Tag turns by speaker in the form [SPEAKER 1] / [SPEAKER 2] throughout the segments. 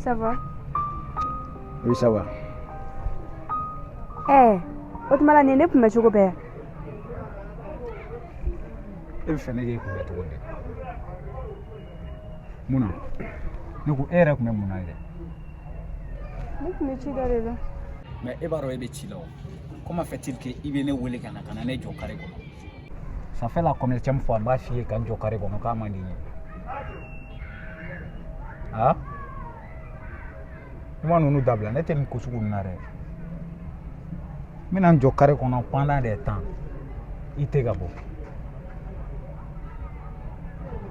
[SPEAKER 1] Ça va?
[SPEAKER 2] Oui, ça va.
[SPEAKER 1] Eh, o tuma la nin ye ne kunbɛ cogo bɛɛ.
[SPEAKER 2] E bɛ fɛ ne k'e kunbɛ cogo di? Mun na? Ne ko e yɛrɛ tun bɛ mun na yɛrɛ?
[SPEAKER 1] Ne tun bɛ ci dɔ de la.
[SPEAKER 2] Mais e b'a dɔn e bɛ ci la o. Comment fait-il que i bɛ ne wele ka na ka na ne jɔ carré kɔnɔ? Ça fait la combienième fois n b'a f'i ye ka n jɔ carré kɔnɔ k'a man di n ye. Ah? I ma ninnu dabila, ne tɛ nin ko sugu ninnu na dɛ. N bɛna n jɔ carré kɔnɔ pendant des temps. I tɛ ka bɔ.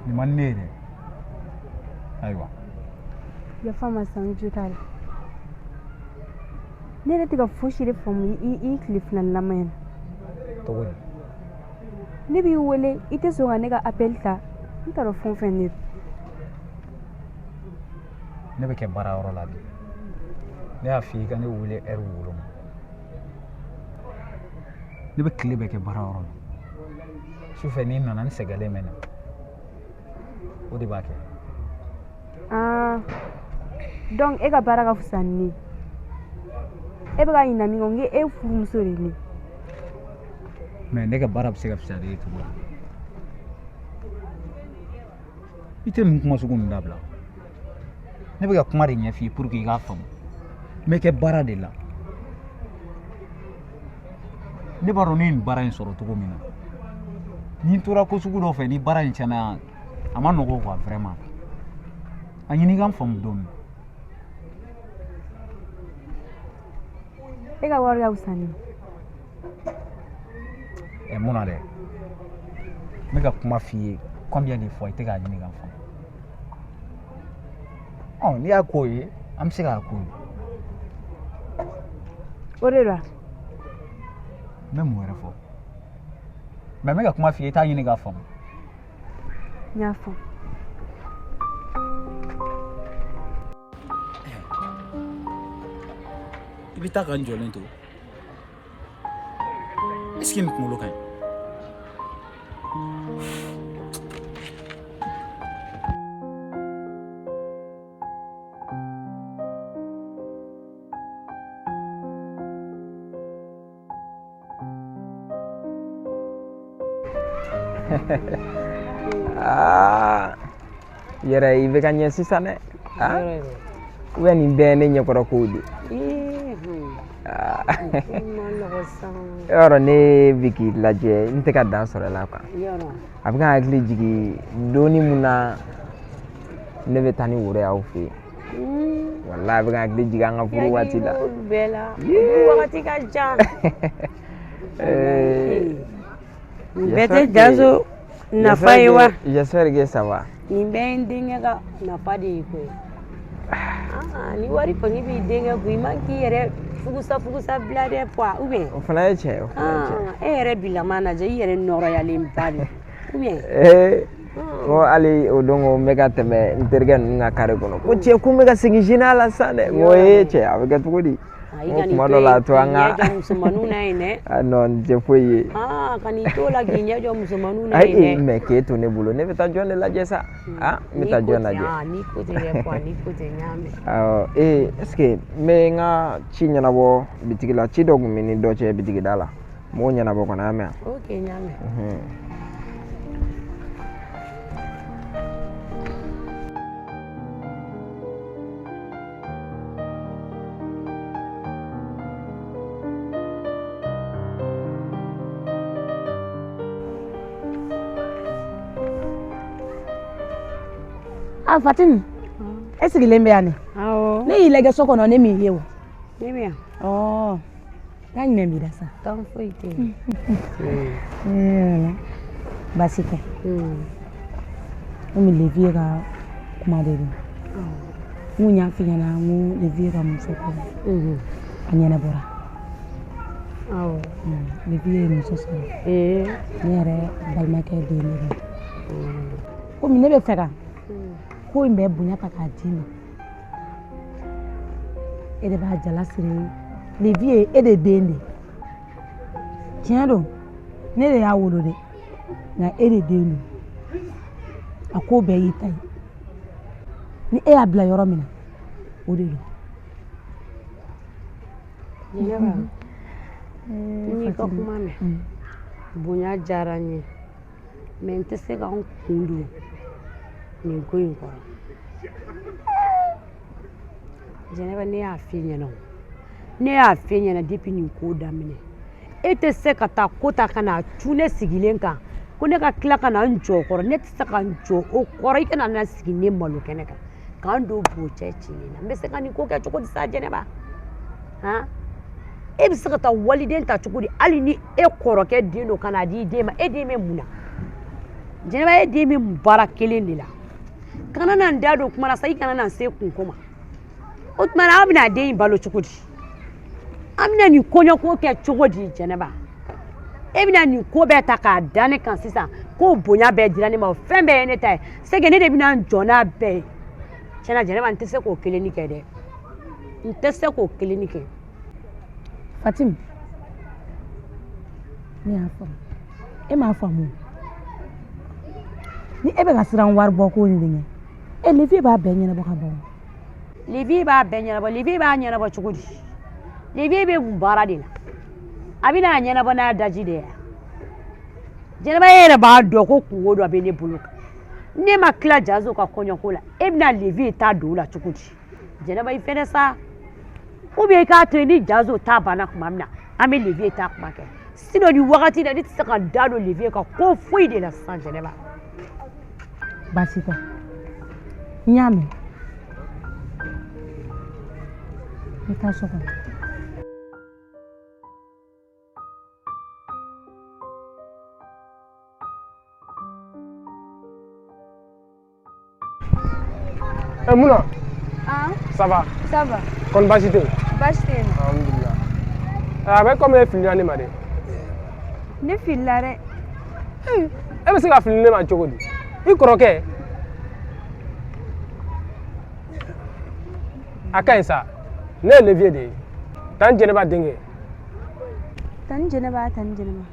[SPEAKER 2] Nin man di ne ye dɛ. Ayiwa.
[SPEAKER 1] Yafa n ma sa, n jo t'a la. Ne yɛrɛ tɛ ka fosi de faamu i tile filanilama in na.
[SPEAKER 2] Cogo di?
[SPEAKER 1] Ne b'i wele, i tɛ sɔn ka ne ka appel ta. N t'a dɔn fɛn o fɛn de don.
[SPEAKER 2] Ne bɛ kɛ baarayɔrɔ la bi. Ne y'a f'i ye i ka ne wele ɛri 7. Ne bɛ tile bɛɛ kɛ baarayɔrɔ la. Sufɛ n'i nana n sɛgɛnlen bɛ na. O de b'a kɛ.
[SPEAKER 1] Ah, donc e ka baara ka fisa ni ne ye. E bɛ ka ɲinɛ min kɔ, n k'e furumuso de ye ne ye.
[SPEAKER 2] Mais ne ka baara bɛ se ka fisaya e cogo di? I tɛ ninnu kuma sugu ninnu dabila. Ne bɛ ka kuma de ɲɛf'i ye pour que i k'a faamu. N bɛ kɛ baara de la. Ne b'a dɔn ne ye nin baara in sɔrɔ cogo min na. Ni n tora ko sugu dɔ fɛ ni baara in tiɲɛna, a ma nɔgɔ quoi vraiment. A ɲini i ka n faamu dɔɔni.
[SPEAKER 1] E ka wari ka fisa ni.
[SPEAKER 2] Ɛ mun na dɛ? N bɛ ka kuma f'i ye combien de fois i tɛ k'a ɲini ka n faamu. Ɔ n'i y'a k'o ye, an bɛ se k'a k'o ye.
[SPEAKER 1] O de la.
[SPEAKER 2] N bɛ mun wɛrɛ fɔ? Mais n bɛ ka kuma f'i ye, i t'a ɲini k'a faamu.
[SPEAKER 1] N y'a faamu.
[SPEAKER 2] I bɛ taa ka n jɔlen to. Est-ce que nin kunkolo ka ɲi?
[SPEAKER 3] Aa yɛrɛ i bɛ ka ɲɛ sisan dɛ. Ah ou bien nin bɛɛ ye ne ɲɛkɔrɔ kow de ye. E yɔrɔ ne bɛ k'i lajɛ n tɛ ka dan sɔrɔ i la quoi. A bɛ ka n hakili jigin donni mun na ne bɛ taa ni woro ye aw fɛ yen. Walahi a bɛ ka n hakili jigin an ka furu waati la.
[SPEAKER 4] Olu bɛɛ la olu wagati ka jan. Nin bɛɛ tɛ Jaso nafa ye wa?
[SPEAKER 3] J'espère que ça va.
[SPEAKER 4] Nin bɛɛ ye n denkɛ ka nafa de ye koyi. Ni wari kɔni b'i denkɛ kun, i man k'i yɛrɛ fugusa fugusa bila dɛ quoi, ou bien?
[SPEAKER 3] O fana ye tiɲɛ ye, o fana ye tiɲɛ
[SPEAKER 4] ye. E yɛrɛ bilama lajɛ, i yɛrɛ nɔrɔyalenba de, ou bien?
[SPEAKER 3] Ee, n ko hali o don ko n bɛ ka tɛmɛ n terikɛ ninnu ka carré kɔnɔ, ko cɛ ko n bɛ ka segin jeuneya la sisan dɛ. N ko ee cɛ a bɛ kɛ cogo di?
[SPEAKER 4] I ka kuma dɔ la to an ka ɲɛ jɔ musomaninw na yen dɛ.
[SPEAKER 3] Ah non, nin tɛ foyi ye.
[SPEAKER 4] Ah, ka n'i t'o la k'i ɲɛ jɔ musomaninw na yen dɛ.
[SPEAKER 3] Mais k'e to ne bolo, ne bɛ taa jɔn de lajɛ sa? Ah, n bɛ taa jɔn lajɛ?
[SPEAKER 4] N'i ko ten kɛ quoi, n'i ko ten, n y'a mɛn.
[SPEAKER 3] Awɔ, ee est ce que n bɛ n ka ci ɲɛnabɔ bitigi la, ci dɔ tun bɛ ni dɔ cɛ bitigi da la, n b'o ɲɛnabɔ kɔnɔ, y'a mɛn?
[SPEAKER 4] Ok, n y'a mɛn.
[SPEAKER 5] Ah Fatimi, e sigilen bɛ yan ne?
[SPEAKER 4] Awɔ.
[SPEAKER 5] Ne y'i lajɛ so kɔnɔ, ne m'i ye o.
[SPEAKER 4] Ne bɛ yan.
[SPEAKER 5] Ɔ, taa ɲinɛ b'i la sa.
[SPEAKER 4] Tɔn foyi tɛ yen.
[SPEAKER 5] Baasi tɛ. Komi le vieux ka kuma de don. N kun y'a f'i ɲɛna n ko le vieux ka muso ko a ɲɛnabɔra.
[SPEAKER 4] Awɔ.
[SPEAKER 5] Le vieux ye muso sɔrɔ. Ne yɛrɛ balimakɛ den de don. Komi ne bɛ fɛ ka ko in bɛɛ bonya ta k'a d'i ma, e de b'a jala siri. Le vieux e de den de tiɲɛ don, ne de y'a wolo dɛ, nka e de den don, a ko bɛɛ y'i ta ye. Ni e y'a bila yɔrɔ min na, O de don.
[SPEAKER 4] Jɛnɛba, n y'i ka kuma mɛn, bonya diyara n ye, mais n tɛ se ka n kun don nin ko in kɔrɔ. Jɛnɛba, ne y'a f'i ɲɛna o, ne y'a f'e ɲɛna depuis nin ko daminɛ, e tɛ se ka taa ko ta ka na cun ne sigilen kan ko ne ka tila ka na n jɔ o kɔrɔ. Ne tɛ se ka n jɔ o kɔrɔ. I kana na sigi ne malo kɛnɛ kan k'an don bocɛ cilen na. N bɛ se ka nin ko kɛ cogo di sa, Jɛnɛba? Han, e bɛ se ka taa waliden ta cogo di, hali ni e kɔrɔkɛ den don, ka n'a di i den ma? E den bɛ mun na, Jɛnɛba? E den bɛ mun baara kelen de la? Kana na n da don kuma la sa, i kana na n se kunko ma. O tuma na, an bɛna den in balo cogo di? An bɛna nin kɔɲɔko kɛ cogo di, Jɛnɛba? E bɛna nin ko bɛɛ ta k'a da ne kan sisan ko bonya bɛɛ dira ne ma, o fɛn bɛɛ ye ne ta ye, c'est que ne de bɛna n jɔ n'a bɛɛ ye. Tiɲɛna, Jɛnɛba, n tɛ se k'o kelenni kɛ dɛ, n tɛ se k'o kelenni kɛ.
[SPEAKER 5] Fatim, ne y'a faamu, e m'a faamu. Ni e bɛ ka siran wari bɔ ko in de ɲɛ, e Levier b'a bɛɛ ɲɛnabɔ ka ban.
[SPEAKER 4] Levier b'a bɛɛ ɲɛnabɔ. Levier b'a ɲɛnabɔ cogo di? Levier bɛ mun baara de la? A bɛna a ɲɛnabɔ n'a daji de ye. Jɛnɛba, e yɛrɛ b'a dɔn ko kungo dɔ bɛ ne bolo kan. Ne ma tila Jazo ka kɔɲɔko la, e bɛna Levier ta don o la cogo di? Jɛnɛba, i fɛnɛ sa, ou bien i k'a to yen, ni Jazo ta banna tuma min na, an bɛ Levier ta kuma kɛ. Sinon nin wagati la, ne tɛ se ka n da don Levier ka ko foyi de la sisan, Jɛnɛba.
[SPEAKER 5] Baasi tɛ, n y'a mɛn. N bɛ taa so kɔnɔ.
[SPEAKER 6] Eh, Muna.
[SPEAKER 1] Ah.
[SPEAKER 6] Ça va?
[SPEAKER 1] Ça va.
[SPEAKER 6] Kɔni baasi tɛ yen?
[SPEAKER 1] Baasi tɛ yen nɔ.
[SPEAKER 6] Alhamdulilah. A bɛ komi e filila ne ma dɛ.
[SPEAKER 1] Ne filila dɛ.
[SPEAKER 6] E bɛ se ka fili ne ma cogo di? I kɔrɔkɛ. A ka ɲi sa. Ne ye Levier de ye. Tan Jɛnɛba denkɛ.
[SPEAKER 1] Tani Jɛnɛba, tani Jɛnɛba.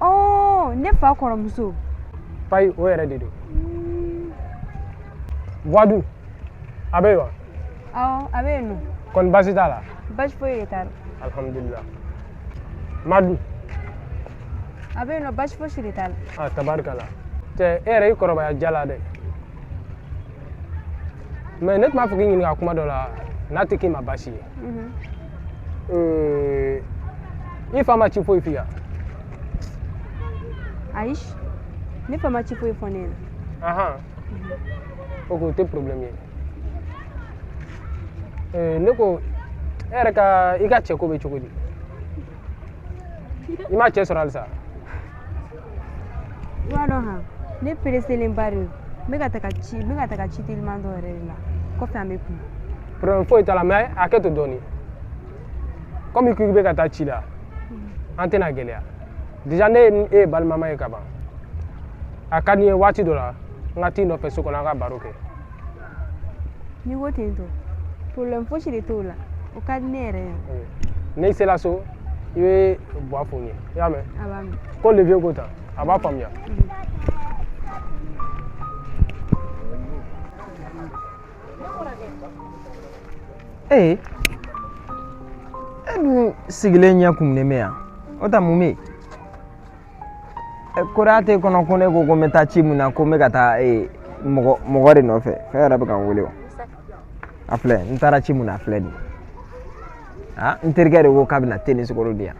[SPEAKER 1] Oh, ne fa kɔrɔmuso.
[SPEAKER 6] Payi, o yɛrɛ de don. Buwadu, a bɛ yen wa?
[SPEAKER 1] Awɔ, a bɛ yen nɔ.
[SPEAKER 6] Kɔni baasi t'a la?
[SPEAKER 1] Baasi foyi de t'a la.
[SPEAKER 6] Alhamdulilah. Madu?
[SPEAKER 1] A bɛ yen nɔ, baasi fosi de t'a la.
[SPEAKER 6] Ah, tabarikala. Cɛ, e yɛrɛ i kɔrɔbaya ja la dɛ. Mais ne tun b'a fɛ k'i ɲininka kuma dɔ la, n'a tɛ k'i ma baasi ye. I fa ma ci foyi f'i ye?
[SPEAKER 1] Ayi, ne fa ma ci foyi fɔ ne ɲɛna.
[SPEAKER 6] Ahan. Ok, o tɛ problème ye. Ne ko e yɛrɛ ka i ka cɛko bɛ cogo di? I ma cɛ sɔrɔ halisa?
[SPEAKER 1] I b'a dɔn han, ne pereselenba de don. N bɛ ka taga ci, n bɛ ka taga ci teliman dɔ yɛrɛ de la. Kɔfɛ an bɛ kuma.
[SPEAKER 6] Problème foyi t'a la, mais hakɛ to dɔɔni. Komi i ko i bɛ ka taa ci la, an tɛna gɛlɛya. Déjà ne ye e ye balimama ye ka ban. A ka di n ye waati dɔ la, n ka t'i nɔfɛ so kɔnɔ, an ka baro kɛ.
[SPEAKER 1] N'i ko ten tɔ, problème fosi de t'o la. O ka di ne yɛrɛ ye.
[SPEAKER 6] N'i sera so, i bɛ Buwa fo n ye. I y'a mɛn?
[SPEAKER 1] A b'a mɛn.
[SPEAKER 6] Ko Levier ko tan, a b'a faamuya.
[SPEAKER 3] Ee, e dun sigilen ɲɛ kumunen bɛ yan, o ta mun bɛ yen? Koriya t'e kɔnɔ ko ne ko ko n bɛ taa ci mun na, ko n bɛ ka taa mɔgɔ mɔgɔ de nɔfɛ. Fɛn yɛrɛ bɛ ka n wele o. A filɛ, n taara ci mun na, a filɛ nin ye. Ah, n terikɛ de ko k'a bɛna te ni sukaro di yan.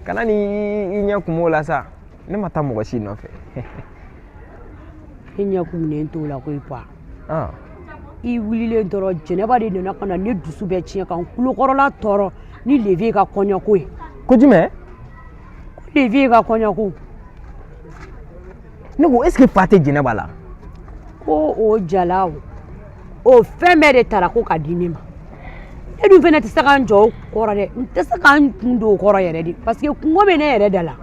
[SPEAKER 3] Kana ni i ɲɛ kumu o la sa, ne ma taa mɔgɔ si nɔfɛ.
[SPEAKER 4] E ɲɛ kumunen t'o la koyi, pa. I wulilen dɔrɔn, Jɛnɛba de nana ka na ne dusu bɛɛ tiɲɛ ka n tulokɔrɔla tɔɔrɔ ni Levier ka kɔɲɔko ye.
[SPEAKER 3] Ko jumɛn?
[SPEAKER 4] Ko Levier ka kɔɲɔko.
[SPEAKER 3] Ne ko est ce que fa tɛ Jɛnɛba la?
[SPEAKER 4] Ko o jala o, o fɛn bɛɛ de tara ko ka di ne ma. Ne dun fɛnɛ tɛ se ka n jɔ o kɔrɔ dɛ, n tɛ se ka n kun don o kɔrɔ yɛrɛ de, parce que kungo bɛ ne yɛrɛ da la.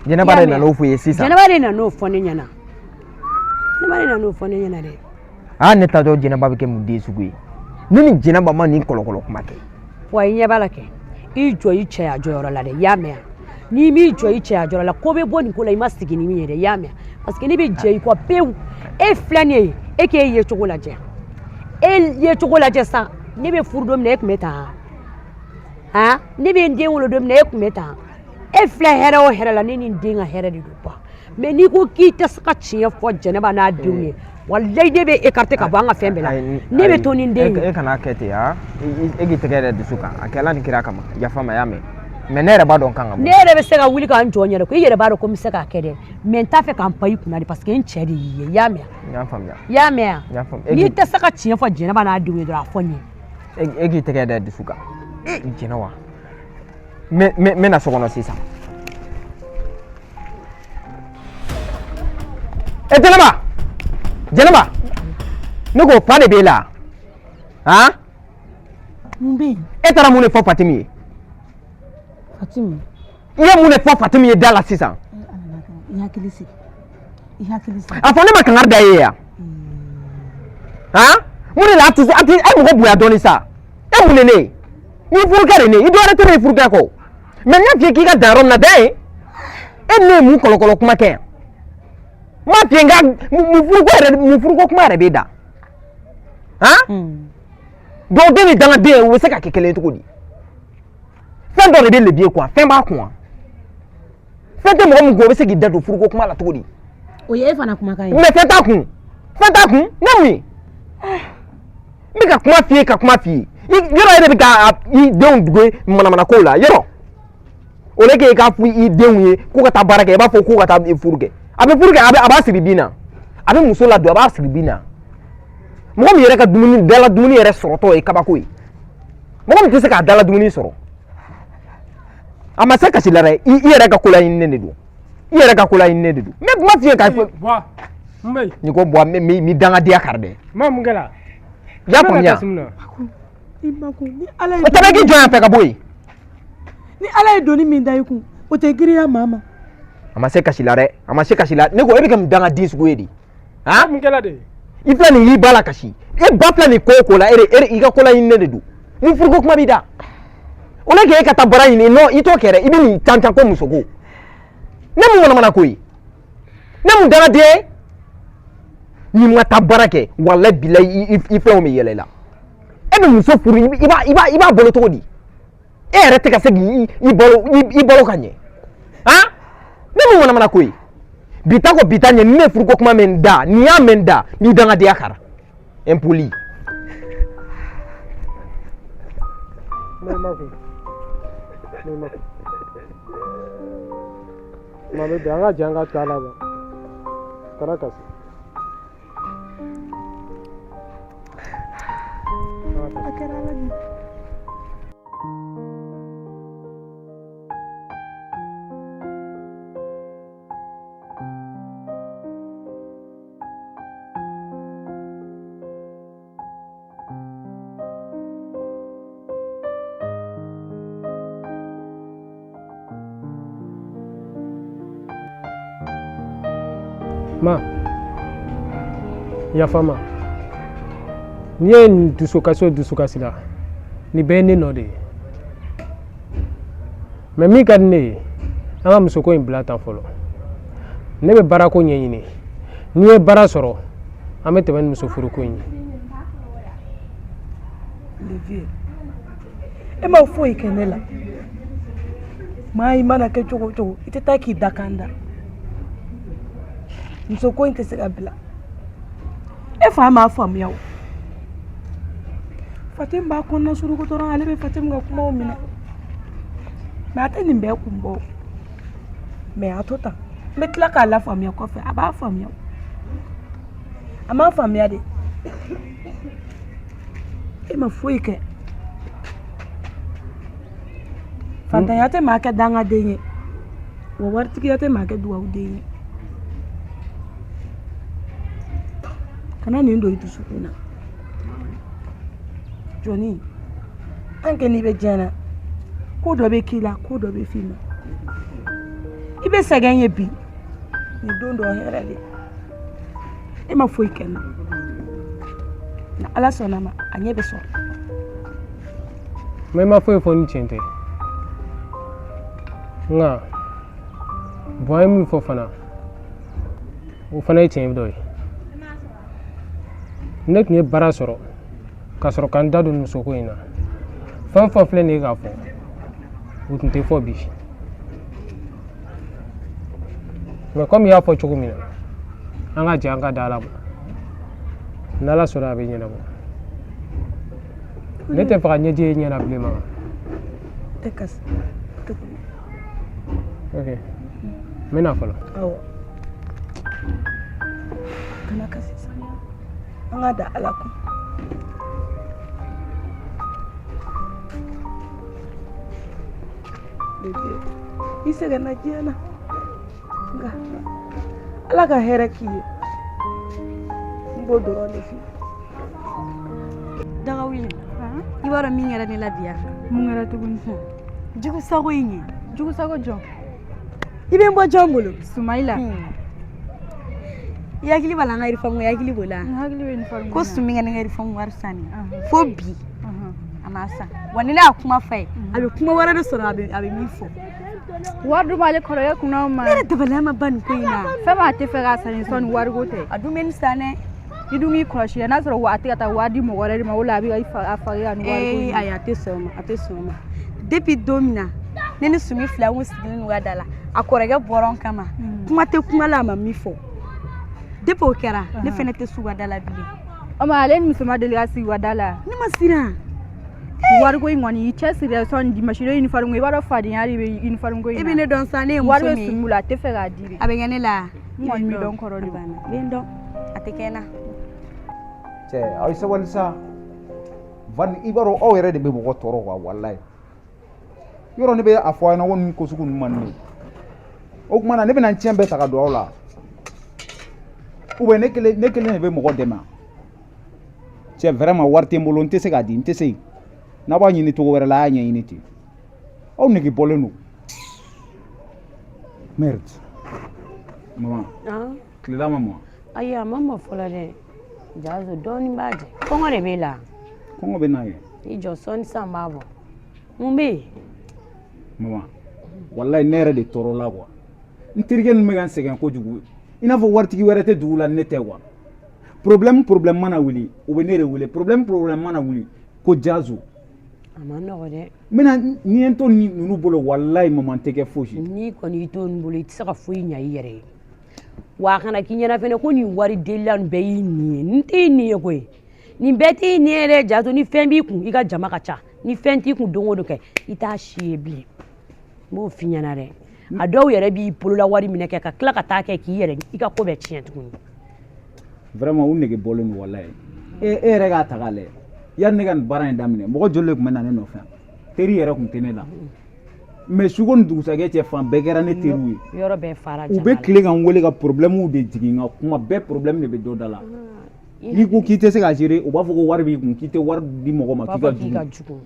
[SPEAKER 3] Jɛnɛba de nan'o fɔ i ye sisan?
[SPEAKER 4] Jɛnɛba de nan'o fɔ ne ɲɛna. Jɛnɛba de nan'o fɔ ne ɲɛna dɛ.
[SPEAKER 3] Aa, ne t'a dɔn Jɛnɛba bɛ kɛ mun den sugu ye. Ne ni Jɛnɛba ma nin kɔlɔkɔlɔ kuma kɛ.
[SPEAKER 4] Wa i ɲɛ b'a la kɛ, i jɔ i cɛya jɔyɔrɔ la dɛ, i y'a mɛn wa? N'i m'i jɔ i cɛya jɔyɔrɔ la, ko bɛ bɔ nin ko la i ma sigi ni min ye dɛ, i y'a mɛn? Parce que ne bɛ jɛ i kɔ pewu. E filɛ nin ye, e k'e ye cogo lajɛ. E ye cogo lajɛ sa, ne bɛ furu don min na e tun bɛ tan, han, ne bɛ n den wolo don min na e tun bɛ tan. E filɛ hɛrɛ o hɛrɛ la, ne ni n den ka hɛrɛ de don quoi. Mais n'i ko k'i tɛ se ka tiɲɛ fɔ Jɛnɛba n'a denw ye, walayi ne bɛ écarter ka bɔ an ka fɛn bɛɛ la, ne bɛ to ni n den ye.
[SPEAKER 3] E kana kɛ ten, han, e k'i tɛgɛ yɛrɛ dusu kan, a kɛla ni kira kama, yafa ma, y'a mɛn. Mais ne yɛrɛ b'a dɔn kan ka bɔ.
[SPEAKER 4] Ne yɛrɛ bɛ se ka wuli ka n jɔ n yɛrɛ ko, i yɛrɛ b'a dɔn ko n bɛ se k'a kɛ dɛ, mais n t'a fɛ ka n pan i kunna de, parce que n cɛ de y'i ye, i y'a mɛn?
[SPEAKER 3] N y'a faamuya.
[SPEAKER 4] I y'a mɛn?
[SPEAKER 3] N y'a faamuya.
[SPEAKER 4] N'i tɛ se ka tiɲɛ fɔ Jɛnɛba n'a denw ye dɔrɔn, a fɔ n ye.
[SPEAKER 3] E k'i tɛgɛ da dusu kan. E Jɛnɛ wa, n bɛ na so kɔnɔ sisan. E Jɛnɛba, Jɛnɛba, ne ko fa de b'e la, han?
[SPEAKER 5] Mun bɛ yen?
[SPEAKER 3] E taara mun de fɔ Fatimi ye?
[SPEAKER 5] Fatimi.
[SPEAKER 3] I ye mun de fɔ Fatimi ye da la sisan?
[SPEAKER 5] I hakili sigi. I hakili sigi.
[SPEAKER 3] A fɔ ne ma kangari da e ye yan. Han? Mun de la a tɛ a tɛ a ye mɔgɔ bonya dɔɔni sa? E mun de ne ye? N'i furukɛ de ne ye, i dɔwɛrɛ tɛ ne ye furukɛ kɔ. Mais n y'a f'i ye k'i ka dan yɔrɔ min na, dan yen. E ni ne ye mun kɔlɔkɔlɔ kuma kɛ yan? N m'a f'i ye n ka mun furuko yɛrɛ, mun furuko kuma yɛrɛ b'e da? Han? Dɔw ni dangaden ye, u bɛ se ka kɛ kelen ye cogo di? Fɛn dɔ de bɛ lebiye kuwa, fɛn b'a kun wa? Fɛn tɛ mɔgɔ min kun, o bɛ se k'i da don furuko kuma la cogo di?
[SPEAKER 5] O ye e fana kumakan ye.
[SPEAKER 3] Mais fɛn t'a kun, fɛn t'a kun, ne mun ye? N bɛ ka kuma f'i ye, ka kuma f'i ye. Yɔrɔ yɛrɛ bɛ ka i denw dugu manamana kow la, yɔrɔ. Au lieu que i k'a fɔ i denw ye k'u ka taa baara kɛ, i b'a fɔ k'u ka taa furu kɛ. A bɛ furu kɛ, a b'a siri bin na. A bɛ muso ladon, a b'a siri bin na. Mɔgɔ min yɛrɛ ka dumuni, dala dumuni yɛrɛ sɔrɔtɔ ye kabako ye. Mɔgɔ min tɛ se k'a dala dumuni sɔrɔ. A ma se kasi la dɛ, i yɛrɛ ka kolaɲininen de don. I yɛrɛ ka kolaɲininen de don. N bɛ kuma f'i ye k'a fɔ.
[SPEAKER 6] Buwa, n bɛ yen.
[SPEAKER 3] N'i ko Buwa, n bɛ dangadenya kari dɛ.
[SPEAKER 6] Ma mun kɛra?
[SPEAKER 3] I y'a faamuya?
[SPEAKER 5] I makun, ni Ala ye.
[SPEAKER 3] O tɛ k'i jɔ yan fɛ ka bɔ yen.
[SPEAKER 5] Ni Ala ye doni min da i kun, o tɛ girinya maa ma.
[SPEAKER 3] A ma se kasi la dɛ, a ma se kasi la. Ne ko e bɛ kɛ mun dangaden sugu ye de? Han?
[SPEAKER 6] Mun kɛra de?
[SPEAKER 3] I filɛ nin y'i ba la kasi. E ba filɛ nin ko o ko la, e de i ka kolaɲininen de don. Ni furuko kuma b'i da. Au lieu que e ka taa baara ɲini, non, i t'o kɛ dɛ, i bɛ nin can ko musoko. Ne mun manamana ko ye? Ne mun dangaden ye? N'i ma taa baara kɛ, walayi bilayi i fɛnw bɛ yɛlɛ i la. E bɛ muso furu, i b'a balo cogo di? E yɛrɛ tɛ ka se k'i balo ka ɲɛ. Han? Ne mun manamana ko ye? Bi ta ko bi ta ɲɛ, ni ne ye furuko kuma mɛn n da, n'i y'a mɛn n da, n'i dangadenya kara. Impoli.
[SPEAKER 6] Ma bɛ bɛn an ka jɛ an ka to a la wa? Kana kasi.
[SPEAKER 5] A kɛra Ala de ye.
[SPEAKER 6] Ma, yafa ma. N'i ye nin dusukasi o dusukasi la, nin bɛɛ ye ne nɔ de ye. Mais min ka di ne ye, an ka musoko in bila tan fɔlɔ. Ne bɛ baarako ɲɛɲini. N'i ye baara sɔrɔ, an bɛ tɛmɛ ni muso furuko in ye.
[SPEAKER 5] Le vieux, e ma foyi kɛ ne la. Maa i mana kɛ cogo o cogo, i tɛ taa k'i da kan da. Muso ko in tɛ se ka bila. E fa m'a faamuya o. Fatim b'a kɔnɔna suruku dɔrɔn, ale bɛ Fatim ka kumaw minɛ. Mais a tɛ nin bɛɛ kun bɔ. Mais a to tan. N bɛ tila k'a lafaamuya kɔfɛ, a b'a faamuya. A m'a faamuya de. E ma foyi kɛ. Fantanya tɛ maa kɛ dangaden ye, wa waritigiya tɛ maa kɛ dugawuden ye. Kana nin don i dusukun na. Jɔnni, tant que n'i bɛ diɲɛ na, ko dɔ bɛ k'i la, ko dɔ bɛ f'i ma. I bɛ sɛgɛn ye bi, nin don dɔ hɛrɛ de. E ma foyi kɛ n na. Ni Ala sɔnna ma, a ɲɛ bɛ sɔrɔ.
[SPEAKER 6] Mais i ma foyi fɔ ni tiɲɛ tɛ. Nka Buwa ye min fɔ fana, o fana ye tiɲɛ dɔ ye. Ne tun ye baara sɔrɔ. Ka sɔrɔ ka n da don musoko in na. Fɛn o fɛn filɛ nin ye k'a fɔ, o tun tɛ fɔ bi. Mais komi i y'a fɔ cogo min na, an ka jɛ an ka da Ala ma. N'Ala sɔnna a bɛ ɲɛnabɔ. Ne tɛ fɛ ka ɲɛji ye ɲɛ na bilen mama.
[SPEAKER 5] Tɛ kasi. Tɛ kuli.
[SPEAKER 6] Ok. N bɛ na fɔlɔ.
[SPEAKER 5] Awɔ. Kana kasi sa. An ka da Ala kun. Bébé, i sɛgɛnna diɲɛ na. Nka Ala ka hɛrɛ k'i ye. N b'o dɔrɔn de f'i ye.
[SPEAKER 1] Daga wuli. I b'a dɔn min kɛra ne la bi yan.
[SPEAKER 7] Mun kɛra tuguni?
[SPEAKER 1] Jugu sago in ye.
[SPEAKER 7] Jugu sago jɔn?
[SPEAKER 1] I bɛ n bɔ jɔn bolo?
[SPEAKER 7] Sumayila.
[SPEAKER 1] I hakili b'a la an ka uniforme i hakili b'o la?
[SPEAKER 7] N hakili bɛ uniforme
[SPEAKER 1] Ko Sumi ka ne ka uniforme wari san ne. Fo bi. A m'a san. Wa ni ne y'a kuma f'a ye, a bɛ kuma wɛrɛ de sɔrɔ a bɛ min fɔ.
[SPEAKER 7] Wari dun b'ale kɔrɔkɛ kunna o ma.
[SPEAKER 1] Ne yɛrɛ dabaliya ma ban nin ko in na.
[SPEAKER 7] Fɛn min a tɛ fɛ k'a san nin sɔn ni wariko tɛ.
[SPEAKER 1] A dun bɛ nin san dɛ.
[SPEAKER 7] I dun k'i kɔlɔsi dɛ, n'a sɔrɔ a tɛ ka taa wari di mɔgɔ wɛrɛ de ma, o la a bɛ ka a fa ka ni wariko
[SPEAKER 1] Ee
[SPEAKER 7] ye.
[SPEAKER 1] Ayi, a tɛ sɔn o ma, a tɛ sɔn o ma. Depuis don min na ne ni Sumi fila kun sigilen n'u ka da la, a kɔrɔkɛ bɔra n kama. Kuma tɛ kuma la a ma min fɔ. Depuis o kɛra, ne fɛnɛ tɛ s'u ka da la bilen.
[SPEAKER 7] O ma ale ni muso ma deli ka sigi u ka da la.
[SPEAKER 1] Ne ma siran.
[SPEAKER 7] Wariko in kɔni, i cɛsiri dɛ, sɔnni dimanche don uniforme ko, i b'a dɔn fadenya de bɛ uniforme ko in na.
[SPEAKER 1] E bɛ ne dɔn sa, ne ye muso
[SPEAKER 7] Wari bɛ
[SPEAKER 1] min ye.
[SPEAKER 7] Sumi bolo, a tɛ fɛ k'a di de.
[SPEAKER 1] A bɛ kɛ ne la.
[SPEAKER 7] N kɔni b'i dɔn kɔrɔ de.
[SPEAKER 1] A banna. I bɛ n dɔn. A tɛ kɛ n na.
[SPEAKER 2] Cɛ, aw ye sabali sa. Van, i b'a dɔn aw yɛrɛ de bɛ mɔgɔ tɔɔrɔ quoi, walayi. Yɔrɔ ne bɛ a fɔ aw ɲɛna ko nin ko sugu ninnu man di ne ye. O tuma na ne bɛna n tiɲɛ bɛɛ ta ka don aw la. Ou bien ne kelen de bɛ mɔgɔ dɛmɛ. Cɛ, vraiment, wari tɛ n bolo, n tɛ se k'a di, n tɛ se. N'a b'a ɲini cogo wɛrɛ la, a y'a ɲɛɲini ten. Aw nege bɔlen don. Merde. Maman, tilela ma mɔ.
[SPEAKER 4] Ayi, a ma mɔ fɔlɔ dɛ Jazo, dɔɔnin b'a jɛ. Kɔngɔ de b'e la.
[SPEAKER 2] Kɔngɔ bɛ n'a ye.
[SPEAKER 4] I jɔ sɔɔni sisan, n b'a bɔ. Mun bɛ yen?
[SPEAKER 2] Maman, walayi, ne yɛrɛ de tɔɔrɔla quoi. N terikɛ ninnu bɛ ka n sɛgɛn kojugu. I n'a fɔ waritigi wɛrɛ tɛ dugu la ni ne tɛ quoi. Problème mana wuli, u bɛ ne de wele. Problème mana wuli, ko Jazo.
[SPEAKER 4] A ma nɔgɔ dɛ.
[SPEAKER 2] N bɛna ni ye n to ninnu bolo, walayi maman, tɛ kɛ fosi.
[SPEAKER 4] N'i kɔni y'i to nin bolo, i tɛ se ka foyi ɲa i yɛrɛ ye. Wa a kana k'i ɲɛna fɛnɛ ko nin wari delila nin bɛɛ y'i nin ye. Nin t'i nin ye koyi, nin bɛɛ t'i nin ye dɛ Jazo. Ni fɛn b'i kun, i ka jama ka ca. Ni fɛn t'i kun, don o don kɛ i t'a si ye bilen. N b'o f'i ɲɛna dɛ. A dɔw yɛrɛ b'i bolola wari minɛ kɛ ka tila ka taa kɛ k'i yɛrɛ i ka ko bɛɛ tiɲɛ tuguni.
[SPEAKER 2] Vraiment, u nege bɔlen don walayi. E yɛrɛ k'a ta k'a lajɛ. Yanni ne ka nin baara in daminɛ, mɔgɔ joli de tun bɛ na ne nɔfɛ yan? Teri yɛrɛ tun tɛ ne la. Mais suko ni dugusajɛ cɛ, fan bɛɛ kɛra ne teriw ye.
[SPEAKER 4] Yɔrɔ bɛɛ fara
[SPEAKER 2] U
[SPEAKER 4] jama
[SPEAKER 2] bɛ
[SPEAKER 4] la.
[SPEAKER 2] tile ka n wele ka problème de jigin n kan. Kuma bɛɛ problème de bɛ dɔ da la. N'i ko k'i tɛ se ka gérer, u b'a fɔ ko wari b'i kun, k'i tɛ wari di mɔgɔ ma,
[SPEAKER 4] U b'a
[SPEAKER 2] k'i ka
[SPEAKER 4] fɔ k'i ka
[SPEAKER 2] jugu.
[SPEAKER 4] jugu.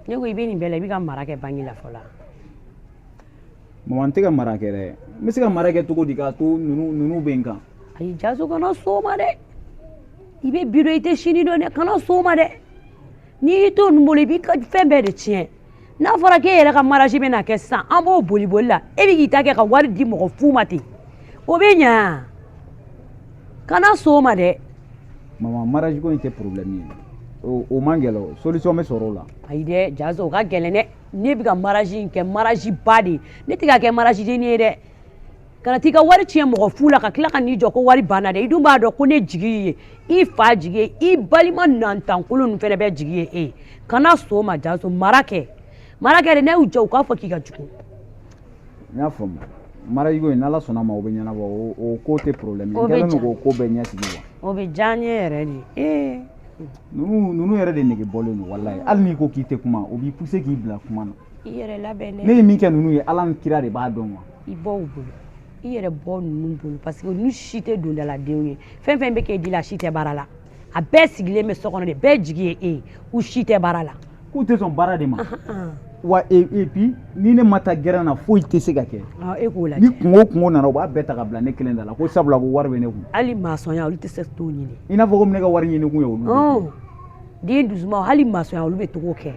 [SPEAKER 4] Ne ko i bɛ nin bɛɛ la, i bɛ ka mara kɛ banque la fɔlɔ.
[SPEAKER 2] Mama, n tɛ ka mara kɛ dɛ. N bɛ se ka mara kɛ cogo di k'a to ninnu bɛ n kan?
[SPEAKER 4] Ayi Jazo, kana s'o ma dɛ. I bɛ bi dɔn, i tɛ sini dɔn dɛ. Kana s'o ma dɛ. N'i y'i to ninnu bolo, i b'i ka fɛn bɛɛ de tiɲɛ. N'a fɔra k'e yɛrɛ ka mariage bɛna kɛ sisan, an b'o boli boli la, e bɛ k'i ta kɛ ka wari di mɔgɔ fu ma ten, o bɛ ɲa? Kana s'o ma dɛ.
[SPEAKER 2] Mama, mariage ko in tɛ problème ye. O man gɛlɛn o, solution bɛ sɔrɔ o la.
[SPEAKER 4] Ayi dɛ Jazo, o ka gɛlɛn dɛ. Ne bɛ ka mariage in kɛ mariage ba de ye, ne tɛ ka kɛ mariage denni ye dɛ. Kana t'i ka wari tiɲɛ mɔgɔ fu la ka tila ka n'i jɔ ko wari banna dɛ. I dun b'a dɔn ko ne jigi ye i fa jigi ye, i balima nantankolon ninnu fɛnɛ bɛɛ jigi ye e ye. Kana s'o ma Jazo, mara kɛ, mara kɛ dɛ. N'a y'u jɔ, u k'a fɔ k'i ka jugu.
[SPEAKER 2] N y'a faamu. Mariage ko in, n'Ala sɔnna ma, o bɛ ɲɛnabɔ. O ko tɛ problème ye.
[SPEAKER 4] O
[SPEAKER 2] N
[SPEAKER 4] bɛ
[SPEAKER 2] kɛlen don
[SPEAKER 4] ja.
[SPEAKER 2] k'o ko bɛɛ ɲɛsigi quoi.
[SPEAKER 4] O bɛ diya n ye yɛrɛ de ee.
[SPEAKER 2] Ninnu yɛrɛ de nege bɔlen don walayi. Hali n'i ko k'i tɛ kuma, o b'i pousser k'i bila kuma na.
[SPEAKER 4] I yɛrɛ labɛn dɛ.
[SPEAKER 2] Ne ye min kɛ ninnu ye, Ala ni kira de b'a dɔn quoi.
[SPEAKER 4] I bɔ u bolo, i yɛrɛ bɔ ninnu bolo, parce que ninnu si tɛ dondaladenw ye. Fɛn fɛn bɛ k'e di la, a si tɛ baara la. A bɛɛ sigilen bɛ so kɔnɔ de, bɛɛ jigi ye e ye, u si tɛ baara la.
[SPEAKER 2] K'u tɛ sɔn baara de ma. Wa et puis ni ne ma taa gɛrɛn na, foyi tɛ se ka kɛ.
[SPEAKER 4] E k'o lajɛ.
[SPEAKER 2] Ni kungo o kungo nana, u b'a bɛɛ ta ka bila ne kelen da la ko sabula ko wari bɛ ne kun.
[SPEAKER 4] Hali masɔnya, olu tɛ se t'o ɲini.
[SPEAKER 2] I n'a fɔ komi ne ka wari ɲini kun ye olu de ye.
[SPEAKER 4] Den dusuma, hali masɔnya, olu bɛ togo kɛ.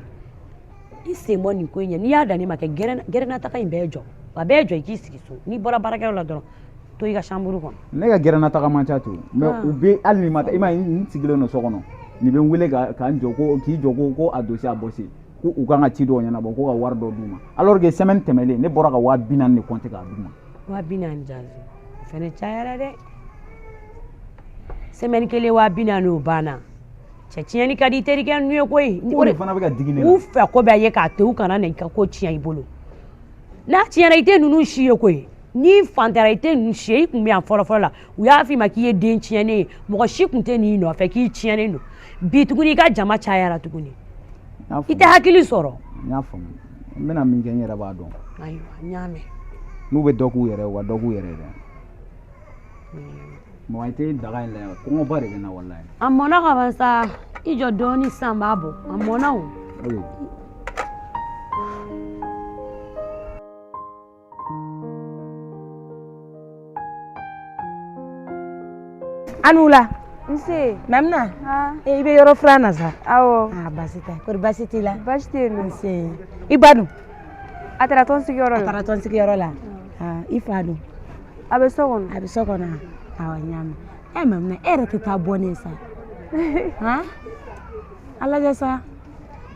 [SPEAKER 4] I sen bɔ nin ko in ɲɛ. N'i y'a dan ne ma kɛ, gɛrɛnna taga in bɛɛ jɔ, a bɛɛ jɔ, i k'i sigi so. N'i bɔra baarakɛyɔrɔ la dɔrɔn, to i ka chambre kɔnɔ.
[SPEAKER 2] Ne ka gɛrɛnna taga man ca ten, mais u bɛ hali ni ma taa, i m'a ye n sigilen don so kɔnɔ. Nin bɛ n wele ka ka n jɔ ko k'i jɔ ko ko a dossier a bɔsi ko u kan ka ci dɔw ɲɛnabɔ ko ka wari dɔ d'u ma alors que semaine tɛmɛlen ne bɔra ka 40 000 de compter k'a d'u ma.
[SPEAKER 4] 40 000 Zazu, o fɛnɛ cayara dɛ. Semaine kelen 40 000, o banna. Cɛ, tiɲɛni ka di i terikɛ ninnu ye koyi.
[SPEAKER 2] Ko de fana bɛ ka digi ne la.
[SPEAKER 4] U fɛ ko bɛɛ ye k'a to u kana na i ka ko tiɲɛ i bolo. N'a tiɲɛna, i tɛ ninnu si ye koyi. N'i fantara, i tɛ ninnu si ye. I kun bɛ yan fɔlɔ fɔlɔ la, u y'a f'i ma k'i ye den tiɲɛnen ye, mɔgɔ si kun tɛ n'i nɔfɛ k'i tiɲɛnen don. Bi tuguni, i ka jama cayara tuguni, i tɛ hakili sɔrɔ.
[SPEAKER 2] N y'a faamu, n bɛna min kɛ, n yɛrɛ b'a dɔn.
[SPEAKER 4] Ayiwa, n y'a mɛn.
[SPEAKER 2] N'u bɛ dɔ k'u yɛrɛ ye, u ka dɔ k'u yɛrɛ ye dɛ. Mɔgɔ i tɛ daga in lajɛ, kɔngɔba de bɛ n na walayi.
[SPEAKER 4] A mɔna ka ban sa, i jɔ dɔɔni sisan, b'a bɔ, a mɔna o.
[SPEAKER 5] A ni wula.
[SPEAKER 7] Nse.
[SPEAKER 5] Mamina. I bɛ yɔrɔ furan na sa?
[SPEAKER 7] Awɔ.
[SPEAKER 5] Ah, baasi tɛ. Kɔri baasi t'i la?
[SPEAKER 7] Baasi tɛ yen nɔ.
[SPEAKER 5] Nse. I ba dun?
[SPEAKER 7] A taara tɔn sigiyɔrɔ la.
[SPEAKER 5] A taara tɔn sigiyɔrɔ la. Ah, i fa dun?
[SPEAKER 7] A bɛ so kɔnɔ.
[SPEAKER 5] A bɛ so kɔnɔ. Awɔ, n y'a mɛn. Ɛ Mamina, e yɛrɛ tɛ taa bɔ ne ye sa? Han? A lajɛ sa.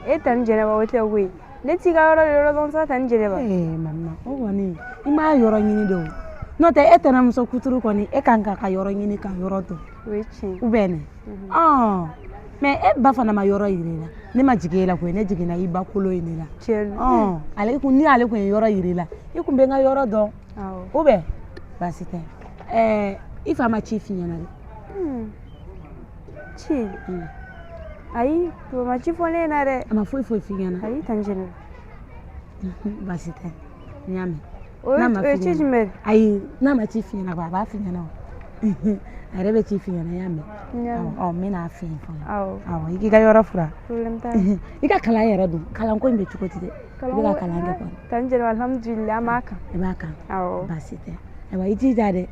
[SPEAKER 7] E tani Jɛnɛba, o tɛ koyi. Ne t'i ka yɔrɔ de yɔrɔ dɔn sa, tani Jɛnɛba.
[SPEAKER 5] Ee Mamina, o kɔni i m'a yɔrɔ ɲini de o. N'o tɛ e tɛnɛmuso kuturu kɔni, e kan k'a ka yɔrɔ ɲini ka yɔrɔ dɔn.
[SPEAKER 7] O ye tiɲɛ.
[SPEAKER 5] Ou bien ne? Ɔn, mais e ba fana ma yɔrɔ yira i la. Ne ma jigin e la koyi, ne jiginna i ba kolo in de la.
[SPEAKER 7] Tiɲɛ don.
[SPEAKER 5] Ɔn, ale kun ni ale kun ye yɔrɔ yira i la, i kun bɛ n ka yɔrɔ dɔn.
[SPEAKER 7] Awɔ.
[SPEAKER 5] Ou bien baasi tɛ. Ɛɛ, i fa ma ci f'i ɲɛna dɛ?
[SPEAKER 7] Ci? Ayi, o ma ci fɔ ne ɲɛna dɛ.
[SPEAKER 5] A ma foyi foyi f'i ɲɛna?
[SPEAKER 7] Ayi, tani Jɛnɛba.
[SPEAKER 5] Baasi tɛ, n y'a mɛn.
[SPEAKER 7] O ye ci jumɛn ye?
[SPEAKER 5] Ayi, n'a ma ci f'i ɲɛna, a b'a f'i ɲɛna o. A yɛrɛ bɛ ci f'i ɲɛna, i y'a mɛn? Ɔ, n bɛna a f'i ye fɔlɔ. Awɔ, i k'i ka yɔrɔ furan.
[SPEAKER 7] Problème t'a la.
[SPEAKER 5] I ka kalan yɛrɛ dun, kalanko in bɛ cogo di dɛ? I bɛ ka kalan kɛ kɔni?
[SPEAKER 7] Tani Jɛnɛba, alhamdulilayi, an b'a kan.
[SPEAKER 5] I b'a kan?
[SPEAKER 7] Awɔ.
[SPEAKER 5] Baasi tɛ. Ayiwa, i jija dɛ.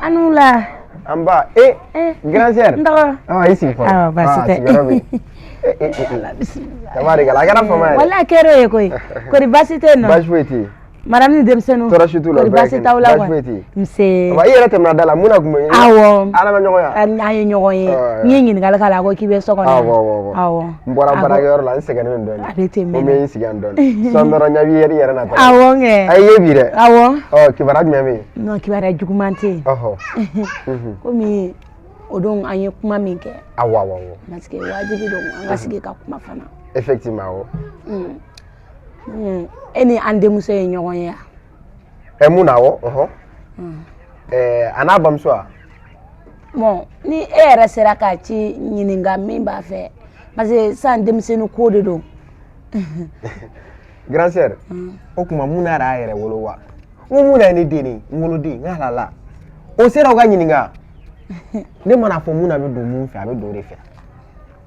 [SPEAKER 5] A ni wula.
[SPEAKER 3] An ba e grand sœur.
[SPEAKER 5] N dɔgɔ.
[SPEAKER 3] Ah, i sigi fɔlɔ.
[SPEAKER 5] Awɔ, baasi tɛ.
[SPEAKER 3] Ah, sigiyɔrɔ bɛ yen. Tabarikala, a kɛra fama yɛrɛ.
[SPEAKER 5] Walahi, a kɛra o ye koyi. Kɔri baasi tɛ yen nɔ?
[SPEAKER 3] Baasi foyi tɛ yen.
[SPEAKER 5] Madame ni denmisɛnninw.
[SPEAKER 3] Tɔɔrɔ si t'u la.
[SPEAKER 5] Kɔri baasi t'aw la
[SPEAKER 3] Baasi
[SPEAKER 5] kɔni?
[SPEAKER 3] foyi tɛ yen.
[SPEAKER 5] Nse.
[SPEAKER 3] Aba, i yɛrɛ tɛmɛna da la, mun na kun bɛ yen?
[SPEAKER 5] Awɔ.
[SPEAKER 3] Ala ma ɲɔgɔn ye wa?
[SPEAKER 5] An ye ɲɔgɔn ye. N ye ɲininkali k'a la, a ko k'i bɛ so kɔnɔ.
[SPEAKER 3] Awɔ, awɔ, awɔ.
[SPEAKER 5] Awɔ.
[SPEAKER 3] N bɔra baarakɛyɔrɔ la, n sɛgɛnnen don dɔɔnin.
[SPEAKER 5] A bɛ ten
[SPEAKER 3] Ko n bɛ n sigi yan dɔɔnin. Sɔɔni dɔrɔn ɲɛ b'i yɛrɛ, i yɛrɛ natɔ.
[SPEAKER 5] Awɔ kɛ.
[SPEAKER 3] A ye bi dɛ.
[SPEAKER 5] Awɔ.
[SPEAKER 3] Ɔ, kibaruya jumɛn bɛ yen?
[SPEAKER 5] Non, kibaruya juguman tɛ yen.
[SPEAKER 3] Ɔhɔ.
[SPEAKER 5] Komi o don an ye kuma min kɛ.
[SPEAKER 3] Awɔ, awɔ, awɔ.
[SPEAKER 5] Parce que wajibi don an ka sigi ka kuma fana.
[SPEAKER 3] Effectivement, awɔ.
[SPEAKER 5] E ni an denmuso ye ɲɔgɔn ye wa?
[SPEAKER 3] Ɛ, mun na, awɔ, ɔhɔ. Ɛɛ, a n'a bamuso wa?
[SPEAKER 5] Bon, ni e yɛrɛ sera k'a ci ɲininka min b'a fɛ, parce que sisan denmisɛnnin ko de don.
[SPEAKER 3] Grand sœur, o tuma mun na yɛrɛ a yɛrɛ wolo wa? N ko mun na ye ne den de ye, n woloden, n ka halala. O sera o ka ɲininka. Ne mana fɔ mun na bɛ don mun fɛ, a bɛ don o de fɛ.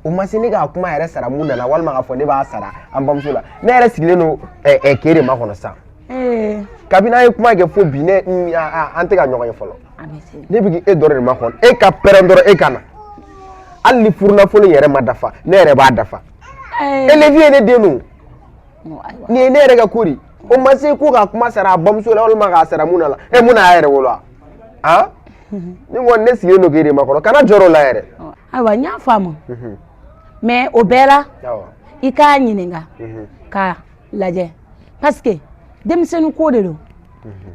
[SPEAKER 3] O ma se ne k'a kuma yɛrɛ sara mun nana, walima k'a fɔ ne b'a sara an bamuso la. Ne yɛrɛ sigilen don ɛ k'e de makɔnɔ sisan. Kabini an ye kuma kɛ fo bi, ne an tɛ ka ɲɔgɔn ye fɔlɔ. Ne bɛ e dɔrɔn de makɔnɔ, e ka pɛrɛn dɔrɔn e ka na. Hali ni furunafolo yɛrɛ ma dafa, ne yɛrɛ b'a dafa. Élève ye ne den don. Nin ye ne yɛrɛ ka ko de ye. O ma se ko k'a kuma sara a bamuso la, walima k'a sara mun na la. E mun na y'a yɛrɛ wolo wa? Han? Ni kɔni ne sigilen don k'e de makɔnɔ, kana jɔrɔ o la yɛrɛ.
[SPEAKER 5] Ayiwa, n y'a faamu. Mais o bɛɛ la, i k'a ɲininka k'a lajɛ, parce que denmisɛnnin ko de don.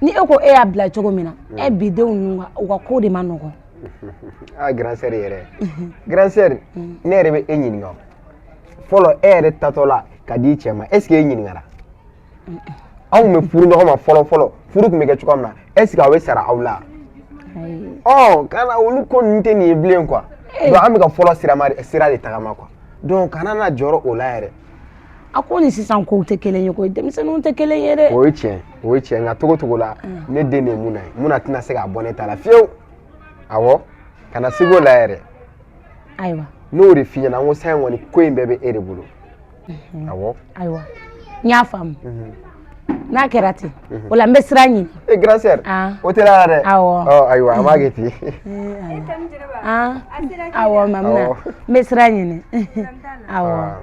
[SPEAKER 5] Ni e ko e y'a bila cogo min na, e bi denw ninnu u ka ko de ma nɔgɔn.
[SPEAKER 3] Ah, grand sœur yɛrɛ. Grand sœur, ne yɛrɛ bɛ e ɲininka. Fɔlɔ, e yɛrɛ tatɔ la ka di cɛ ma, est ce que e ɲininkara? Anw tun bɛ furu ɲɔgɔn ma fɔlɔ fɔlɔ, furu tun bɛ kɛ cogoya min na, est ce que aw bɛ sara aw la? Ɔ, kana olu ko ninnu tɛ nin ye bilen quoi. Donc an bɛ ka fɔlɔ sira de tagama quoi. Donc kana na jɔrɔ o la yɛrɛ.
[SPEAKER 5] A ko ni sisan kow tɛ kelen ye koyi, denmisɛnninw tɛ kelen ye dɛ.
[SPEAKER 3] O ye tiɲɛ, o ye tiɲɛ, nka togo togo la, ne den de ye mun na ye, mun na tɛna se k'a bɔ ne ta la fiyewu. Awɔ, kana siga o la yɛrɛ.
[SPEAKER 5] Ayiwa.
[SPEAKER 3] N'o de f'i ɲɛna, n ko sisan kɔni ko in bɛɛ bɛ e de bolo. Awɔ.
[SPEAKER 5] Ayiwa, n y'a faamu.
[SPEAKER 8] N'a kɛra ten, o la n bɛ sira ɲini.
[SPEAKER 3] E grand sœur.
[SPEAKER 8] Ah.
[SPEAKER 3] O tɛ la dɛ.
[SPEAKER 8] Awɔ.
[SPEAKER 3] Ɔ ayiwa, an b'a kɛ ten.
[SPEAKER 8] Ah, awɔ Mamina,
[SPEAKER 3] Awɔ.
[SPEAKER 8] n bɛ sira ɲini. Awɔ.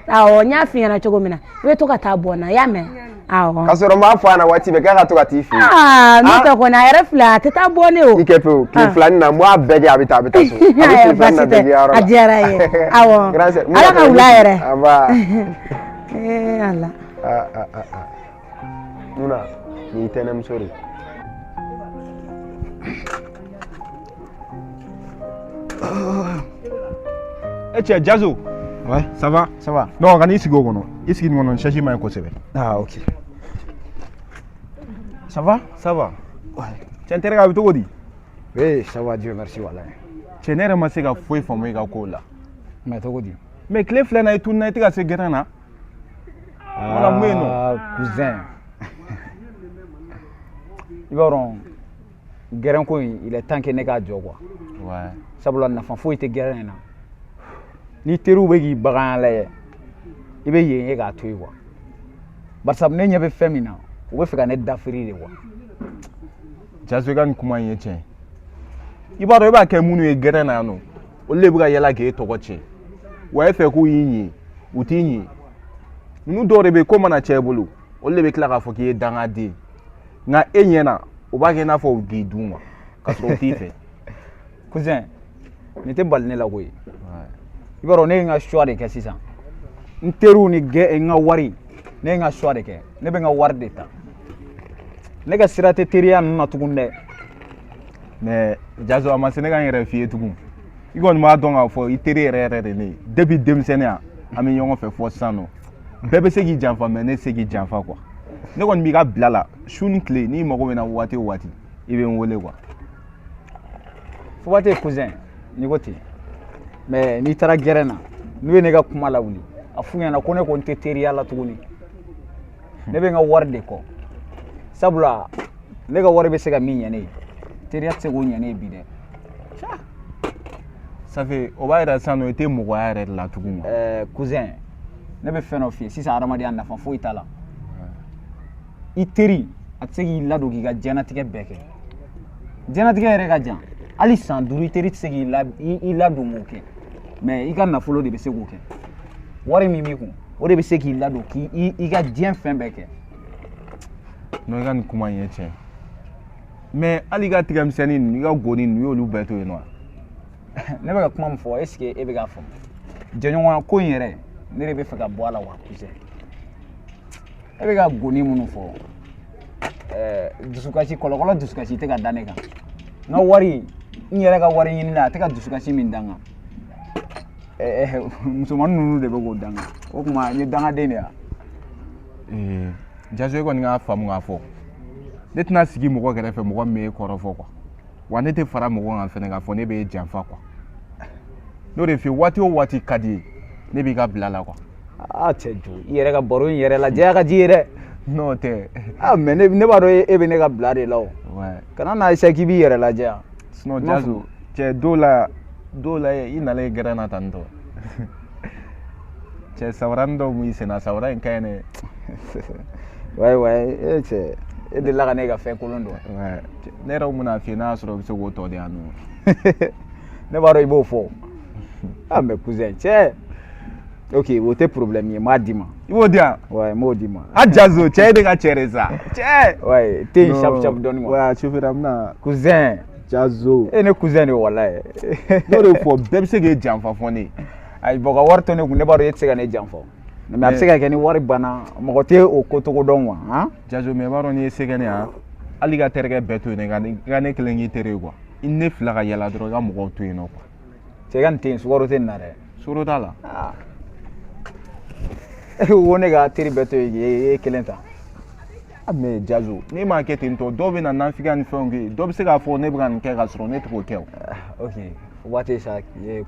[SPEAKER 8] Awɔ, n y'a f'i ɲɛna cogo min na, i bɛ to ka taa bɔ n na, i y'a mɛn? Awɔ.
[SPEAKER 3] K'a sɔrɔ n b'a fɔ a ɲɛna waati bɛɛ k'a ka to ka t'i fɛ yen.
[SPEAKER 8] Aa, n'o tɛ kɔni, a yɛrɛ filɛ, a tɛ taa bɔ ne o.
[SPEAKER 3] I kɛ pewu, tile filanin na n b'a bɛɛ kɛ, a bɛ taa, a bɛ taa so. A bɛ tile filanin na
[SPEAKER 8] Baasi tɛ.
[SPEAKER 3] bɛɛ k'i ka yɔrɔ la.
[SPEAKER 8] A diyara n ye. Awɔ.
[SPEAKER 3] Grand sœur, n bɛna
[SPEAKER 8] Ala ka
[SPEAKER 3] taa
[SPEAKER 8] wula yɛrɛ.
[SPEAKER 3] Anba.
[SPEAKER 8] Ee Ala.
[SPEAKER 3] Ah ah ah ah. Muna, nin y'i tɛnɛmuso de ye.
[SPEAKER 2] E cɛ Jazo.
[SPEAKER 9] Ouais.
[SPEAKER 2] Ça va?
[SPEAKER 9] Ça va.
[SPEAKER 2] Non, kan'i sigi o kɔnɔ. I sigi nin kɔnɔ, nin chaise man ɲi kosɛbɛ.
[SPEAKER 9] Ah, ok. Ça va?
[SPEAKER 2] Ça va. Cɛ n terikɛ, a bɛ cogo di?
[SPEAKER 9] Oui, ça va, Dieu merci, walayi.
[SPEAKER 2] Cɛ, ne yɛrɛ ma se ka foyi faamu i ka kow la.
[SPEAKER 9] Mais cogo di?
[SPEAKER 2] Mais tile fila in na, i tununna, i tɛ ka se gɛrɛn na. Wala mun bɛ yen nɔ?
[SPEAKER 9] Ah, cousin. I b'a dɔn, gɛrɛn ko in, il est temps que ne k'a jɔ quoi.
[SPEAKER 2] Ouais.
[SPEAKER 9] Sabula nafa foyi tɛ gɛrɛn in na. Ni teriw bɛ k'i bagan lajɛ, i bɛ yen ye k'a to yen quoi. Barisa ne ɲɛ bɛ fɛn min na, u bɛ fɛ ka ne dafiri de quoi.
[SPEAKER 2] Jazo, i ka nin kuma in ye tiɲɛ ye. I b'a dɔn, e b'a kɛ minnu ye gɛrɛn na yan nɔ, olu de bɛ ka yala k'e tɔgɔ tiɲɛ. Wa e fɛ k'u y'i ɲɛ, u t'i ɲɛ. Ninnu dɔw de bɛ yen, ko mana cɛ i bolo, olu de bɛ tila k'a fɔ k'i ye dangaden ye. Nka e ɲɛna, u b'a kɛ i n'a fɔ u k'i dun quoi, k'a sɔrɔ u t'i fɛ.
[SPEAKER 9] Cousin, nin tɛ bali ne la koyi. I b'a dɔn, ne ye n ka choix de kɛ sisan. N teriw ni gɛ n ka wari, ne ye n ka choix de kɛ. Ne bɛ n ka wari de ta. Ne ka sira tɛ teriya ninnu na tuguni dɛ.
[SPEAKER 2] Mais Jazo, a ma se ne ka n yɛrɛ f'i ye tugun. I kɔni b'a dɔn k'a fɔ i teri yɛrɛ yɛrɛ de ne ye. Depuis denmisɛnninya, an bɛ ɲɔgɔn fɛ fɔ sisan nɔ. Bɛɛ bɛ se k'i janfa, mais ne tɛ se k'i janfa quoi. Ne kɔni b'i ka bila la su ni tile, n'i mago bɛ n na waati o waati, i bɛ n wele quoi.
[SPEAKER 9] Fo tɛ cousin, n'i ko ten. Mais n'i taara gɛrɛn na, n'u ye ne ka kuma lawuli, a f'u ɲɛna ko ne ko n tɛ teriya la tuguni. Ne bɛ n ka wari de kɔ. Sabula ne ka wari bɛ se ka min ɲɛ ne ye, teriya tɛ se k'o ɲɛ ne ye bi dɛ.
[SPEAKER 2] Ça fait o b'a yira sisan nɔ i tɛ mɔgɔya yɛrɛ de la tugun quoi.
[SPEAKER 9] Ɛɛ cousin, ne bɛ fɛn dɔ f'i ye sisan, adamadenya nafa foyi t'a la. I teri, a tɛ se k'i ladon k'i ka diɲɛnatigɛ bɛɛ kɛ. Diɲɛnatigɛ yɛrɛ ka jan, hali san 5 i teri tɛ se k'i la i ladon k'o kɛ, mais i ka nafolo de bɛ se k'o kɛ. Wari min b'i kun, o de bɛ se k'i ladon k'i i ka diɲɛ fɛn bɛɛ kɛ.
[SPEAKER 2] Non, i ka nin kuma in ye tiɲɛ ye. Mais hali i ka tigɛmisɛnnin ninnu, i ka goni ninnu, i y'olu bɛɛ to yen nɔ wa?
[SPEAKER 9] Ne bɛ ka kuma min fɔ, est ce que e bɛ k'a faamu? Jɛɲɔgɔnya ko in yɛrɛ, ne de bɛ fɛ ka bɔ a la wa, cousin. E bɛ ka goni minnu fɔ, ɛɛ dusukasi, kɔlɔkɔlɔ dusukasi tɛ ka da ne kan. N ka wari, n yɛrɛ ka wari ɲini na, a tɛ ka dusukasi min da n kan, ɛɛ musomanin ninnu de bɛ k'o da n kan. O tuma n ye dangaden de ye wa?
[SPEAKER 2] Ee Jazo, e kɔni k'a faamu k'a fɔ ne tɛna sigi mɔgɔ kɛrɛfɛ mɔgɔ min bɛ e kɔrɔfɔ quoi. Wa ne tɛ fara mɔgɔ kan fɛnɛ k'a fɔ ne bɛ e janfa quoi. N'o de f'i ye, waati o waati ka di i ye, ne b'i ka bila la quoi.
[SPEAKER 9] Aa cɛ jo, i yɛrɛ ka baro in yɛrɛ la jɛya ka di ye dɛ.
[SPEAKER 2] N'o tɛ.
[SPEAKER 9] Aa mais ne b'a dɔn e bɛ ne ka bila de la o.
[SPEAKER 2] Ouais.
[SPEAKER 9] Kana n'a essayer k'i b'i yɛrɛ lajɛ.
[SPEAKER 2] Sinon Jazo, cɛ dɔw la i nalen gɛrɛn na tan tɔ. Cɛ, samaranin dɔw b'i sen na, samara in ka ɲi dɛ.
[SPEAKER 9] Ouais ouais, e cɛ, e delila ka ne ka fɛn kolon dɔn.
[SPEAKER 2] Ouais. Ne yɛrɛ kun bɛna f'i ye n'a y'a sɔrɔ i bɛ se k'o tɔ di yan nɔ.
[SPEAKER 9] Ne b'a dɔn i b'o fɔ. Ah mais cousin, cɛ. Ok, o tɛ problème ye, n b'a d'i ma.
[SPEAKER 2] I b'o di yan?
[SPEAKER 9] Ouais, n b'o d'i ma.
[SPEAKER 2] A Jazo, cɛ, e de ka cɛ de sa. Cɛ.
[SPEAKER 9] Ouais, te in sharp sharp dɔɔni quoi.
[SPEAKER 2] Ouais, a chauffeur an bɛna.
[SPEAKER 9] Cousin.
[SPEAKER 2] Jazo.
[SPEAKER 9] E ne cousin de ye walayi.
[SPEAKER 2] N'o de fɔ, bɛɛ bɛ se k'e janfa fɔ ne ye.
[SPEAKER 9] Ayi, bon, ka wari to ne kun, ne b'a dɔn e tɛ se ka ne janfa. Mais a bɛ se ka kɛ ni wari banna, mɔgɔ tɛ o ko cogo dɔn quoi, han?
[SPEAKER 2] Jazo, mais i b'a dɔn n'i ye se kɛ ne ye han, hali i ka terikɛ bɛɛ to yen, i ka ne kelen k'i teri ye quoi. I ni ne fila ka yala dɔrɔn, i ka mɔgɔw to yen nɔ quoi.
[SPEAKER 9] Cɛ, ka nin te in, sukaro tɛ nin na dɛ.
[SPEAKER 2] Sukaro t'a la.
[SPEAKER 9] E ko ne ka teri bɛɛ to yen k'e kelen ta.
[SPEAKER 2] Ah mais Jazo, n'e m'a kɛ ten tɔ, dɔw bɛ na nafigiya ni fɛnw kɛ, dɔw bɛ se k'a fɔ ne bɛ ka nin kɛ k'a sɔrɔ ne tɛ k'o kɛ o.
[SPEAKER 9] Ok, waati sa,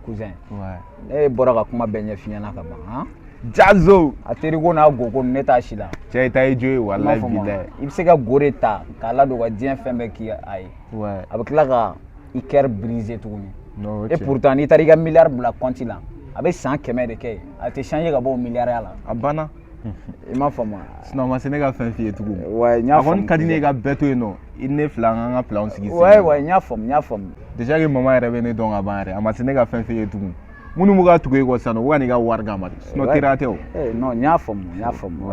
[SPEAKER 9] cousin.
[SPEAKER 2] Ouais.
[SPEAKER 9] Ne bɔra ka kuma bɛɛ ɲɛf'i ɲɛna ka ban, han?
[SPEAKER 2] Jazo.
[SPEAKER 9] A teriko n'a goko ne t'a si la.
[SPEAKER 2] Cɛ, i ta ye jo ye walayi bilayi.
[SPEAKER 9] I bɛ se ka go de ta k'a ladon ka diɲɛ fɛn bɛɛ k'i a ye.
[SPEAKER 2] Ouais.
[SPEAKER 9] A bɛ tila ka i cœur briser tuguni.
[SPEAKER 2] Non,
[SPEAKER 9] Et pourtant n'i taara i ka miliyari bila compte la, a bɛ san 100 de kɛ yen, a tɛ changer ka bɔ o miliyariya la.
[SPEAKER 2] A banna.
[SPEAKER 9] I m'a faamu wa?
[SPEAKER 10] Sinon a ma se ne ka fɛn f'i ye tugun.
[SPEAKER 9] Ouais, n y'a
[SPEAKER 10] A kɔni
[SPEAKER 9] faamu.
[SPEAKER 10] ka di ne ye ka bɛɛ to yen nɔ, i ni ne fila an k'an ka planw sigi sen
[SPEAKER 9] Ouais,
[SPEAKER 10] kan.
[SPEAKER 9] ouais, n y'a faamu, n y'a faamu.
[SPEAKER 10] Déjà que maman yɛrɛ bɛ ne dɔn ka ban yɛrɛ, a ma se ne ka fɛn f'i ye tugun. Minnu bɛ ka tugu e kɔ sisan nɔ, u ka n'i ka wari d'a ma de. Sinon
[SPEAKER 9] Ouais.
[SPEAKER 10] teriya tɛ o.
[SPEAKER 9] Eh, non, n y'a faamu, n y'a faamu.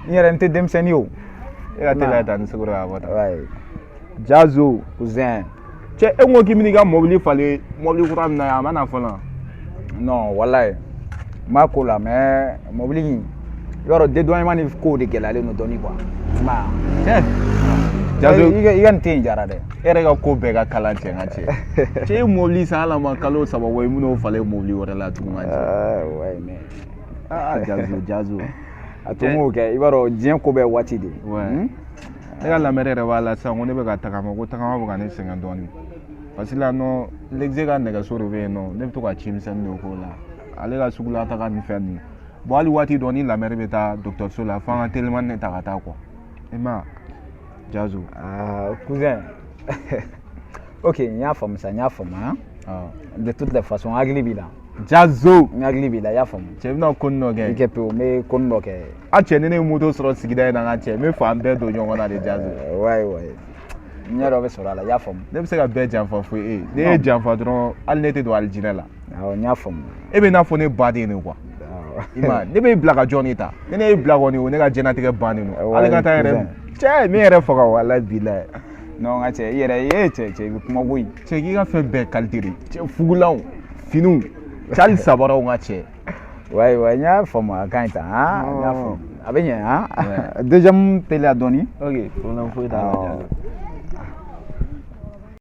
[SPEAKER 9] N yɛrɛ n tɛ denmisɛnnin ye o.
[SPEAKER 10] E ka teliya ta ni sukaro ye a bɔ tan.
[SPEAKER 9] Ouais.
[SPEAKER 10] Jazo.
[SPEAKER 9] Cousin.
[SPEAKER 10] Cɛ, e ko k'i bɛn'i ka mobili falen mobili kura min na yan, a ma na fɔlɔ.
[SPEAKER 9] Non, walayi. N b'a ko la, mais mobili in, i b'a dɔn dédouanement ni kow de gɛlɛyalen don dɔɔni quoi. I m'a ye?
[SPEAKER 10] Cɛ. Jazo.
[SPEAKER 9] I ka nin te in diyara dɛ.
[SPEAKER 10] E yɛrɛ ka ko bɛɛ ka kalan cɛ, n ka cɛ. Cɛ ye mobili san hali a ma kalo 3 bɔ, i bɛn'o falen mobili wɛrɛ la tugun, n ka cɛ.
[SPEAKER 9] Ouais, mais.
[SPEAKER 10] Ah, Jazo, Jazo.
[SPEAKER 9] A to n k'o kɛ, i b'a dɔn diɲɛ ko bɛɛ waati de.
[SPEAKER 10] Ouais. Ne ka lamɛn yɛrɛ b'a la sisan ko ne bɛ ka tagama, ko tagama bɛ ka ne sɛgɛn dɔɔnin. Parce que la nɔ, Lexe ka nɛgɛso de bɛ yen nɔ, ne bɛ to ka cimisɛnnin de k'o la. Ale ka sugula taga ni fɛn ninnu. Bon, hali waati dɔ ni lamɛri bɛ taa dɔgɔtɔrɔso la, f'an ka telimani de ta ka taa quoi. I m'a ye Jazo.
[SPEAKER 9] Ah, cousin. Ok, n y'a faamu sa, n y'a faamu han. De toutes les façons, n hakili b'i la.
[SPEAKER 10] Jazo.
[SPEAKER 9] N hakili b'i la, i y'a faamu.
[SPEAKER 10] Cɛ, i bɛna ko nin dɔ kɛ.
[SPEAKER 9] I kɛ pewu, n bɛ ko nin dɔ kɛ.
[SPEAKER 10] A cɛ, ni ne ye moto sɔrɔ sigida in na, n ka cɛ, n bɛ fan bɛɛ don ɲɔgɔn na de, Jazo.
[SPEAKER 9] Ouais, ouais. Ɲɛ dɔ bɛ sɔrɔ a la, i y'a faamu.
[SPEAKER 10] Ne bɛ se ka bɛɛ janfa fo e ye. Ne ye janfa dɔrɔn, hali ne tɛ don alijinɛ la.
[SPEAKER 9] Awɔ, n y'a faamu.
[SPEAKER 10] E bɛ n'a fɔ ne baden de quoi. I m'a ye, ne b'e bila ka jɔn de ta? Ni ne y'e bila kɔni, o ne ka diɲɛlatigɛ bannen don. Hali ka taa yɛrɛ, cɛ, min yɛrɛ faga, walayi bilayi.
[SPEAKER 9] Non, n ka cɛ, i yɛrɛ ye cɛ, cɛ, i bɛ kuma koyi.
[SPEAKER 10] Cɛ, k'i ka fɛn bɛɛ qualité de. Cɛ, fugulanw, finiw, cɛ, hali sabaraw, n ka cɛ.
[SPEAKER 9] Ouais, ouais, n y'a faamu, a ka ɲi tan han, n y'a faamu. A bɛ ɲɛ han. Deuxième teliya dɔɔni.
[SPEAKER 10] Ok, problème foyi t'a la, Jazo.